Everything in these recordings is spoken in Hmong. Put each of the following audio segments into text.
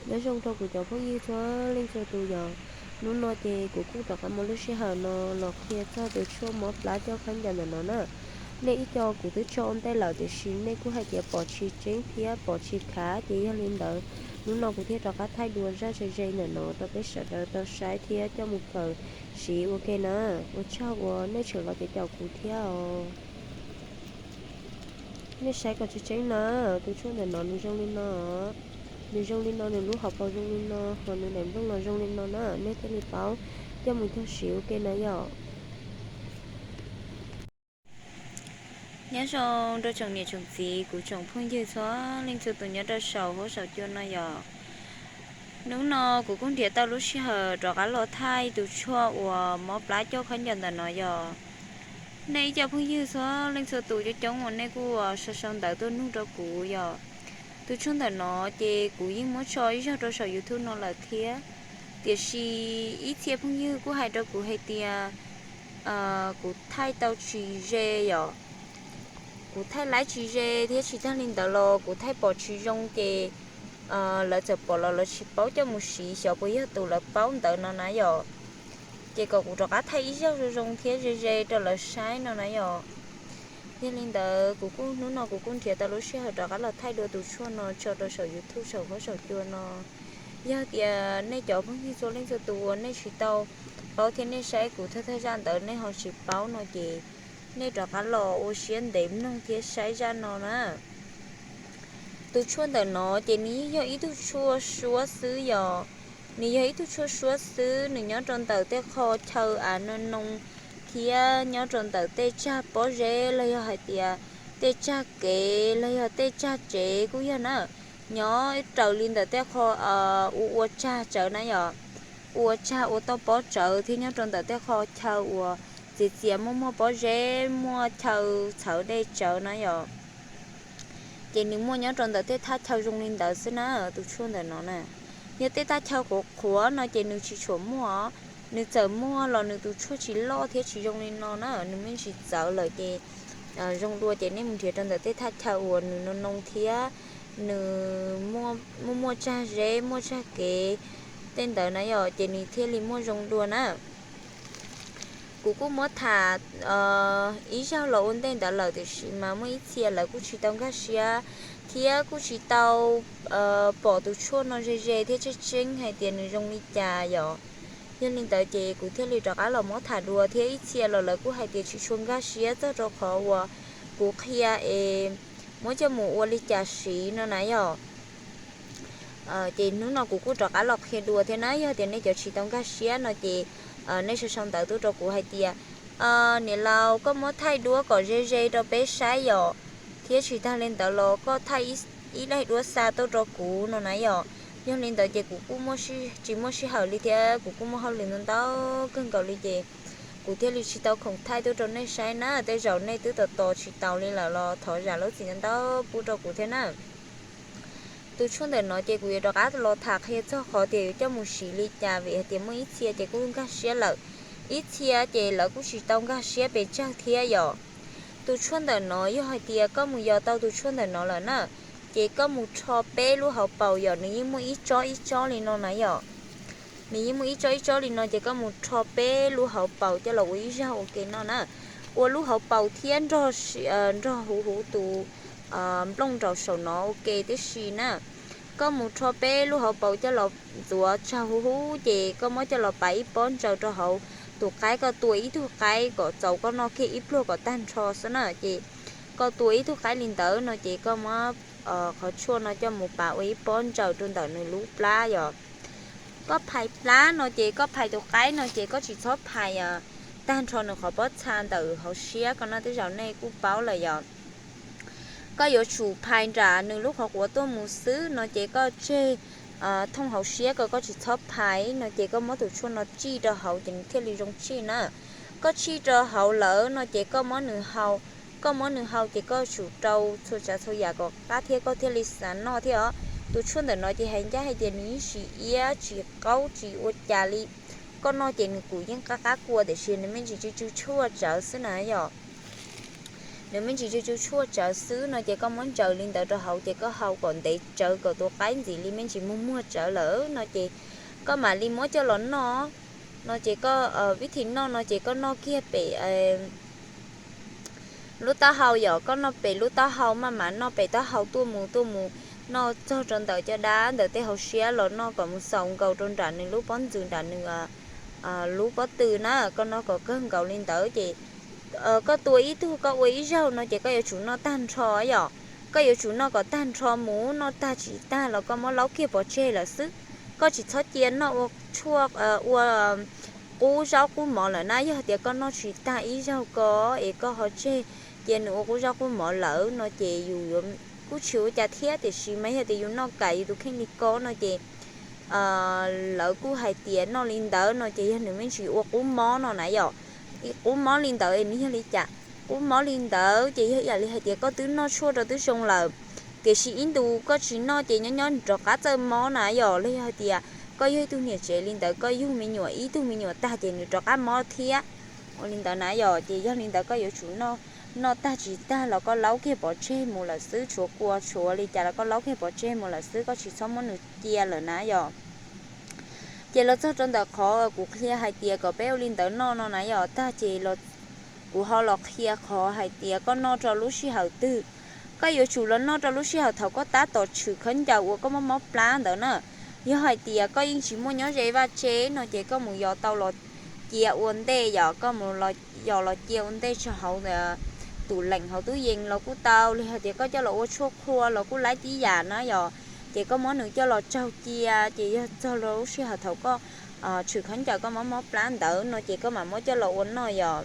Nyob zoo rau kuv cov phooj ywg txhua leej txhua tus yom. Hnub no ces kuv kuj rov qab muaj lub sij hawm no los qhia txog tus tshuaj mob plab coj khaub ncaws ntawm no na. Nej ib co kuv twb tso ua ntej lawm tiam sis nej kuj hais tias pom tsis tseeb thiab pom tsis khav, ces yog li ntawd hnub no kuv thiaj rov qab thaij dua zaj ze ze ntawm no rau peb sawv daws tau saib thiab coj mus khaws siv ua ke na. Ua tsaug uas nej tseem los caum kuv thiab os. Nej saib kom tseeb tseeb na, tus tshuaj ntawm no nws zoo li no. Nws zoo li no, nws lub hauv paus zoo li no, hos nws daim nplooj los zoo li no na, nej thiaj li paub coj mus cog siv ua ke na yom. Nyob zoo rau tsoom niam tsoom txiv, kuv tsoom phooj ywg txhua leej txhua tus nyob rau saum huab saum cua no yom. Hnub no kuv kuj nrhiav tau lub sij hawm rov qab los thaij tus tshuaj uas mob plab coj khaub ncaws ntawm no yom. Nej ib co phooj ywg txhua leej txhua tus coob coob uas nej kuj sau sau ntawv tuaj nug rau kuv yom. Tus tshuaj ntawm no ces kuv yeej muab tso ib zaug rau saum YouTube no lawm thiab, tiam sis ib txhia phooj ywg kuj hais rau kuv hais tias kuv thaij tau tsis ze yom. Kuv thaij laib tsis ze thiab tsis tag li ntawd los kuv thaij pom tsis zoo ces lawv txawm pom los lawv tsis paub coj mus siv, xyov puas yog tus lawv paub ntawd no na yom. Ces kom kuv rov qab thaij ib zaug zoo zoo thiab ze ze rau lawv saib no na yom. Yog li ntawd kuv kuj hnub no kuv kuj nrhiav tau lub sij hawm rov qab los thaij dua tus tshuaj no tso rau saum YouTube saum huab saum cua no. Yog tias nej cov phooj ywg txhua leej txhua tus uas nej tsis tau paub thiab nej saib kuv thawj thawj zaj ntawd nej ho tsis paub no ces nej rov qab los ua siab ntev mloog thiab saib zaj no na. Tus tshuaj ntawm no ces nws yeej yog ib tug tshuaj suab xwb yom. Nws yog ib tug tshuaj suab xwb, nws nyob rau ntawm tej qho chaw av no noo thiab nyob rau ntawm tej tsag pob zeb los yog hais tias tej tsag kev los yog tej tsag tsev kuj yog na. Nyob raws li ntawm tej qho ua ua tsag tsawv na yom, ua tsag ua toj pob tsawv thiab nyob rau ntawm tej qho chaw uas txias txias muaj muaj pob zeb muaj chaw txhawv dej tsawv na yom. Ces nws muaj nyob rau ntawm tej thaj chaw zoo li ntawd xwb na, tus tshuaj ntawm no na. Yog tej thaj chaw qhuav qhuav no ces nws tsis tshua muaj, nws txawm muaj los nws tus tshuaj tsis loj thiab tsis zoo li no na, nws me ntsis txawv lawm ces zoo dua ces nej mus nrhiav rau ntawm tej thaj chaw uas nws noo noo thiab nws muaj muaj tsag zeb muaj tsag kev tej ntawd na yom, ces nws thiaj li muaj zoo dua na. Kuv kuj muab tham ib zaug los ua ntej ntawd lawm tiam sis mas muaj ib txhia lawv kuj tsis tau nkag siab thiab kuj tsis tau pom tus tshuaj no ze ze thiab tseeb tseeb hais tias nws zoo li cas yom. Yog li ntawd ces kuv thiaj li rov qab los muab tham dua thiab ib txhia los lawv kuj hais tias tsis tshua nkag siab txog rau qhov uas kuv qhia es muab coj mus ua li cas siv no na yom. Ces hnub no kuv kuj rov qab los qhia dua thiab na, yog tias nej cov tsis tau nkag siab no ces nej sau sau ntawv tuaj rau kuv hais tias niam laus koj muab thaij duab kom ze ze rau peb saib yom, thiab tsis tag li ntawd los koj thaij ib daim duab xa tuaj rau kuv no na yom. Yog li ntawd ces kuv kuj tsis muaj sij hawm li thiab kuv kuj muaj hauj lwm ntau ntau kawg nkaus li ces kuv thiaj li tsis tau khoom thaij tuaj rau nej saib na. Tej zaum nej twb tos tos tsis taus li lawm los thov zam lub txim ntau ntau pub rau kuv thiab na. Tus tshuaj ntawm no ces kuv yuav rov qab los tham qhia txog qhov tias yuav coj mus siv li cas vim hais tias muaj ib txhia ces kuj nkag siab lawm, ib txhia ces lawv kuj tsis tau nkag siab pes tsawg thiab yom. Tus tshuaj ntawm no yog hais tias koj mus yos tau tus tshuaj ntawm no lawm na, ces koj mus rho peb lub hauv paus yom, nws yeej muaj ib tsob ib tsob li no na yom. Nws yeej muaj ib tsob ib tsob li no ces koj mus rho peb lub hauv paus coj los ua ib zaug ua ke no na. Ua lub hauv paus thiab nrog huv huv tus nplooj nraum saum no ua ke tib si na. Koj mus rho peb lub hauv paus coj los ntxuav tsag huv huv ces koj muab coj los paiv ib pob ntsaws rau hauv tus qaib, koj tua ib tug qaib kom txaus koj noj kiag ib pluag kom tag nrho xwb na. Ces koj tua ib tug qaib li ntawd no ces koj muab qhov tshuaj no coj mus pav ua ib pob ntsaws rau ntawm nws lub plab yom. Koj phais plab no ces koj phais tus qaib no ces koj tsis txhob phais tag nrho nws qhov pob txha ntawm hauv siab ko no, tej zaum nej kuj paub lawm yom. Koj yuav tsum phais nram nws lub qhov quav tuaj mus xwb no ces koj tseg thooj hauv siab ko, koj tsis txhob phais no ces koj muab tus tshuaj no tsij rau hauv ces nws thiaj li zoo tsij na. Koj tsij rau hauv lawm no ces koj muab nws hau, koj muab nws hau ces koj tsum rau txhua tsav txhua yam kom qab thiab koj thiaj li xav noj thiab os. Tus tshuaj ntawm no ces hais ncaj hais tias nws yeej tsis iab tsis qaub tsis ua cas li. Koj noj ces nws kuj yeej qab qab kua tiam sis nws me ntsis tsw tsw tshuaj tsawv xwb na yom. nws me ntsis tsw tsw tshuaj tsawv xwb no ces koj muab ntsaws li ntawd rau hauv ces koj hau kom ntev tsawv kom tus qaib ntxim li me ntsis muag muag tsawv lawm no ces koj mam li muab coj los noj. No ces koj vib thim noj no ces koj noj kiag pem lub taub hau yom, koj noj pem lub taub hau maj mam noj pem taub hau tuaj mus tuaj mus, noj txog rau ntawm caj dab ntawm tej hauv siab los noj kom mus xaus nkaus rau nram nws lub pob ntxwg nram nws lub pob tw na, koj noj kom kawg nkaus li ntawd ces koj tua ib tug koj ua ib zaug no ces koj yuav tsum noj tag nrho yom. Koj yuav tsum noj kom tag nrho mus, noj tag tsis tag los koj muab laub kiag pov tseg lawm xwb. Koj tsis txhob cia noj ua tshuaj ua qub zaub qub mov lawm na. Yog tias koj noj tsis tag ib zaug ko es koj ho tseg cia nws ua qub zaub qub mov lawm no ces yus yuav kuj tsis ua cas thiab, tiam sis mas yog tias yus noj kam yus tus kheej li ko no ces lawv kuj hais tias noj li ntawd no ces yog nws me ntsis ua qub mob no na yom. Qub mob li ntawd es nws yog li cas? Qub mob li ntawd ces yog ib yam li hais tias koj twb noj tshuaj rau twb zoo lawm, tiam sis ib ntus koj tsis noj ces nyob nyob rov qab txawj mob na yom. Los yog hais tias koj yog ib tug niam tsev li ntawd koj yug me nyuam ib tug me nyuam tag ces nws rov qab mob thiab. Ua li ntawd na yom, ces yog li ntawd koj yuav tsum noj, noj tag tsis tag los koj laub kiag pov tseg mus lawm xwb, tshuav kua tshuav li cas los koj laub kiag pov tseg mus lawm xwb, koj tsis txhob muab nws cia lawm na yom. Ces los txog rau ntawm qhov kuv qhia hais tias kom peb ua li ntawd noj no na yom, tag ces kuv ho los qhia qhov hais tias koj noj rau lub sij hawm twg. Koj yuav tsum los noj rau lub sij hawm thaum koj tab tom tshwm khaub ncaws uas koj mob mob plab ntawd na. Yog hais tias koj yeej tsis muaj nyob ze vaj tse no ces koj mus yos tau los cia ua ntej yom, koj mus yos los cia ua ntej tso hauv tus leem hauv tub yees los kuj tau, li hais tias koj coj los ua tshuaj qhua los kuj laib tib yam na yom. Ces koj muab nws coj los tsaug cia ces yog txog lub sij hawm thaum koj tshwm khaub ncaws koj mob mob plab ntawd no ces koj mam muab coj los ua noj yom.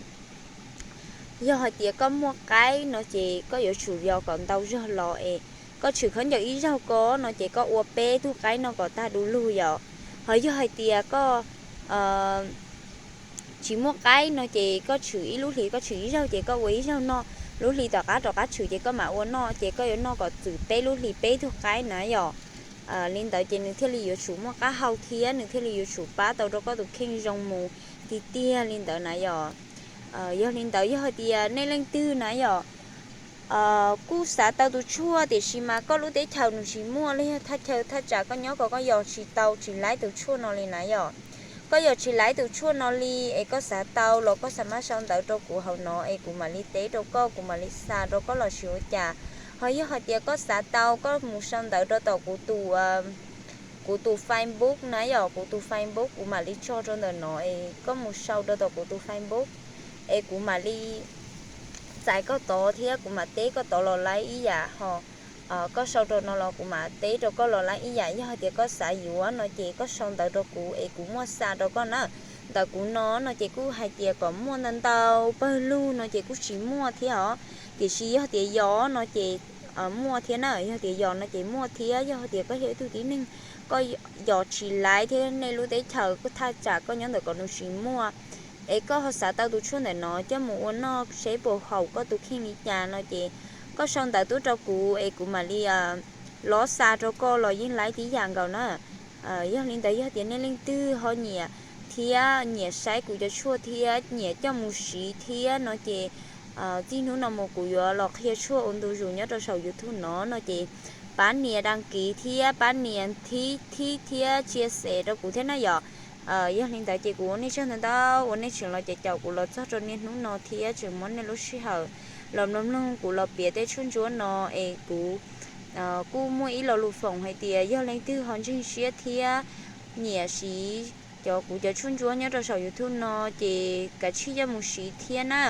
Yog hais tias koj muaj qaib no ces koj yuav tsum yos kom ntau zog los es koj tshwm khaub ncaws ib zaug ko no ces koj ua peb tug qaib noj kom tag du lug yom. Ho yog hais tias koj tsis muaj qaib no ces koj tshwm ib lub hlis koj tshwm ib zaug ces koj ua ib zaug noj, lub hli tom qab rov qab tshwm ces koj mam ua noj, ces koj yuav noj kom txwm peb lub hlis peb tug qaib na yom. Li ntawd ces nws thiaj li yuav tsum muaj qab hau thiab nws thiaj li yuav tsum pab tau rau koj tus kheej zoo mus tiag tiag li ntawd na yom. Yog li ntawd yog hais tias nej leej twg na yom, kuj xav tau tus tshuaj tiam sis mas koj lub teb chaws nws tsis muaj los yog thaj chaw thaj tsam koj nyob ko koj yos tsis tau tsis laib tus tshuaj no li na yom. Koj yos tsis laib tus tshuaj no li es koj xav tau los koj xav maj sau ntawv rau kuv hauv no es kuv mam li teb rau koj, kuv mam li xa rau koj los sis ua cas. Ho yog hais tias koj xav tau koj mus sau ntawv rau tom kuv tus kuv tus Facebook na yom, kuv tus Facebook kuv mam li tso rau ntawm no es koj mus sau rau tom kuv tus Facebook es kuv mam li txais koj tod thiab kuv mam teb koj tod los laib ib yam ho. Koj sau rau no los kuv mam teb rau koj los laib ib yam. Yog hais tias koj xav yuav no ces koj sau ntawv rau kuv es kuv muaj xa rau koj na. Ntawm kuv no no ces kuj hais tias kom muaj ntau ntau pawg lug no ces kuj tsis muaj thiab os. Tiam sis yog tias yos no ces muaj thiab na, yog tias yos no ces muaj thiab. Yog tias koj yog ib tug tib neeg koj yos tsis laib thiab nej lub teb chaws thaj tsam koj nyob ntawm ko nws tsis muaj es koj ho xav tau tus tshuaj ntawm no coj mus ua noj seb puas haum koj tus kheej li cas no ces koj sau ntawv tuaj rau kuv es kuv mam li lov xa rau koj los yeej laib tib yam nkaus na. Yog li ntawd yog tias nej leej twg ho nyiam thiab nyiam saib kuv cov tshuaj thiab nyiam coj mus siv thiab no ces txij hnub no mus kuv yuav los qhia tshuaj ua ntu zus nyob rau saum YouTube no no ces pab nias đăng ký thiab pab nias thib thib thiab chia sẻ rau kuv thiab na yom. Yog li ntawd ces kuv ua nej tsaug ntau ntau uas nej tseem los caum caum kuv los txog rau niaj hnub no thiab tseem muab nej lub sij hawm los mloog mloog kuv los piav tej tshuaj ntsuab no es kuv kuj muaj ib lo lus foom hais tias yog leej twg ho ntseeg siab thiab nyiam siv cov kuv cov tshuaj ntsuab nyob rau saum YouTube no ces kav tsij coj mus siv thiab na.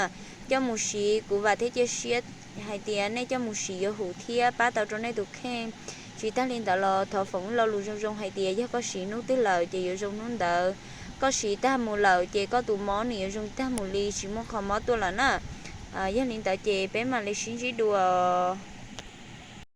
Coj mus siv kuv vam thiab cia siab hais tias nej coj mus siv yuav hum thiab pab tau rau nej tus kheej. Tsis tag li ntawd los thov foom ib lo lus zoo zoo hais tias yog koj siv hnub twg lawm ces yuav zoo hnub ntawd. Koj siv tag mus lawm ces koj tus mob nws yuav zoo tag mus li tsis muaj qhov mob tuaj lawm na. Yog li ntawd ces peb mam li sib ntsib dua.